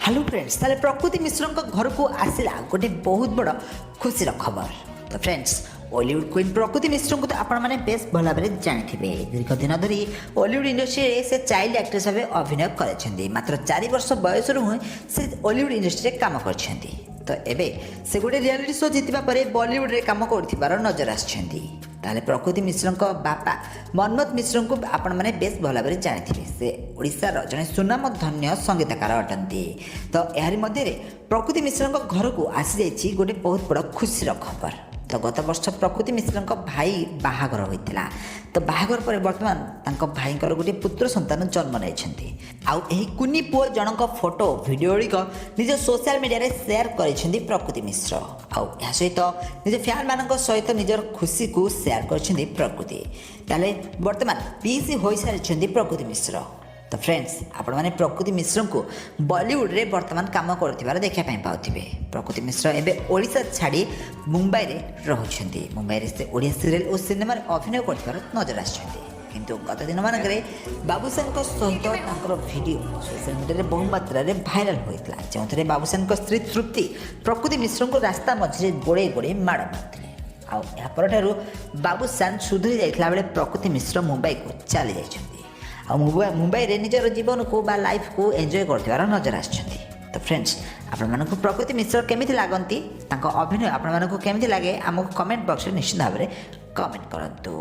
Hello friends, ତାହେଲେ ପ୍ରକୃତି ମିଶ୍ରଙ୍କ ଘରକୁ ଆସିଲା ଗୋଟେ ବହୁତ ବଡ଼ ଖୁସିର ଖବର। ତ ଫ୍ରେଣ୍ଡସ୍, ଓଲିଉଡ଼ କୁଇନ୍ ପ୍ରକୃତି ମିଶ୍ରଙ୍କୁ ତ ଆପଣମାନେ ବେଶ ଭଲ ଭାବରେ ଜାଣିଥିବେ। ଦୀର୍ଘ ଦିନ ଧରି ଓଲିଉଡ଼ ଇଣ୍ଡଷ୍ଟ୍ରିରେ ସେ ଚାଇଲ୍ଡ ଆକ୍ଟ୍ରେସ୍ ଭାବେ ଅଭିନୟ କରିଛନ୍ତି। ମାତ୍ର 4 ବର୍ଷ ବୟସରୁ ହିଁ ସେ ଓଲିଉଡ଼ ଇଣ୍ଡଷ୍ଟ୍ରିରେ କାମ କରିଛନ୍ତି। ତ ଏବେ ସେ ଗୋଟେ ରିଆଲିଟି ଶୋ ଜିତିବା ପରେ ବଲିଉଡ଼ରେ କାମ କରୁଥିବାର ନଜର ଆସିଛନ୍ତି। ତାହେଲେ ପ୍ରକୃତି ମିଶ୍ରଙ୍କ ବାପା ମନ୍ମଥ ମିଶ୍ରଙ୍କୁ ଆପଣମାନେ ବେଶ ଭଲ ଭାବରେ ଜାଣିଥିବେ। ସେ ଓଡ଼ିଶାର ଜଣେ ସୁନାମଧନ୍ୟ ସଙ୍ଗୀତକାର ଅଟନ୍ତି। ତ ଏହାରି ମଧ୍ୟରେ ପ୍ରକୃତି ମିଶ୍ରଙ୍କ ଘରକୁ ଆସିଯାଇଛି ଗୋଟେ ବହୁତ ବଡ଼ ଖୁସିର ଖବର। ତ ଗତ ବର୍ଷ ପ୍ରକୃତି ମିଶ୍ରଙ୍କ ଭାଇ ବାହାଘର ହୋଇଥିଲା। ତ ବାହାଘର ପରେ ବର୍ତ୍ତମାନ ତାଙ୍କ ଭାଇଙ୍କର ଗୋଟିଏ ପୁତ୍ର ସନ୍ତାନ ଜନ୍ମ ନେଇଛନ୍ତି। ଆଉ ଏହି କୁନି ପୁଅ ଜଣଙ୍କ ଫଟୋ, ଭିଡ଼ିଓ ଗୁଡ଼ିକ ନିଜ ସୋସିଆଲ ମିଡ଼ିଆରେ ସେୟାର କରିଛନ୍ତି ପ୍ରକୃତି ମିଶ୍ର। ଆଉ ଏହା ସହିତ ନିଜ ଫ୍ୟାନ୍ମାନଙ୍କ ସହିତ ନିଜର ଖୁସିକୁ ସେୟାର କରିଛନ୍ତି ପ୍ରକୃତି। ତାହେଲେ ବର୍ତ୍ତମାନ ପିଇସି ହୋଇସାରିଛନ୍ତି ପ୍ରକୃତି ମିଶ୍ର। ତ ଫ୍ରେଣ୍ଡସ୍, ଆପଣମାନେ ପ୍ରକୃତି ମିଶ୍ରଙ୍କୁ ବଲିଉଡ଼ରେ ବର୍ତ୍ତମାନ କାମ କରୁଥିବାର ଦେଖିବା ପାଇଁ ପାଉଥିବେ। ପ୍ରକୃତି ମିଶ୍ର ଏବେ ଓଡ଼ିଶା ଛାଡ଼ି ମୁମ୍ବାଇରେ ରହୁଛନ୍ତି। ମୁମ୍ବାଇରେ ସେ ଓଡ଼ିଆ ସିରିଏଲ୍ ଓ ସିନେମାରେ ଅଭିନୟ କରୁଥିବାର ନଜର ଆସିଛନ୍ତି। କିନ୍ତୁ ଗତ ଦିନମାନଙ୍କରେ ବାବୁସାନଙ୍କ ସହିତ ତାଙ୍କର ଭିଡ଼ିଓ ସୋସିଆଲ ମିଡ଼ିଆରେ ବହୁ ମାତ୍ରାରେ ଭାଇରାଲ ହୋଇଥିଲା, ଯେଉଁଥିରେ ବାବୁସାନଙ୍କ ସ୍ତ୍ରୀ ତୃପ୍ତି ପ୍ରକୃତି ମିଶ୍ରଙ୍କୁ ରାସ୍ତା ମଝିରେ ଗୋଡ଼େଇ ଗୋଡ଼େଇ ମାଡ଼ ମାରିଥିଲେ। ଆଉ ଏହା ପରଠାରୁ ବାବୁସାନ ସୁଧୁରି ଯାଇଥିଲା ବେଳେ ପ୍ରକୃତି ମିଶ୍ର ମୁମ୍ବାଇକୁ ଚାଲି ଯାଇଛନ୍ତି ଆଉ ମୁମ୍ବାଇରେ ନିଜର ଜୀବନକୁ ବା ଲାଇଫକୁ ଏନ୍ଜୟ କରୁଥିବାର ନଜର ଆସିଛନ୍ତି। ତ ଫ୍ରେଣ୍ଡସ୍, ଆପଣମାନଙ୍କୁ ପ୍ରକୃତି ମିଶ୍ର କେମିତି ଲାଗନ୍ତି, ତାଙ୍କ ଅଭିନୟ ଆପଣମାନଙ୍କୁ କେମିତି ଲାଗେ, ଆମକୁ କମେଣ୍ଟ ବକ୍ସରେ ନିଶ୍ଚିତ ଭାବରେ କମେଣ୍ଟ କରନ୍ତୁ।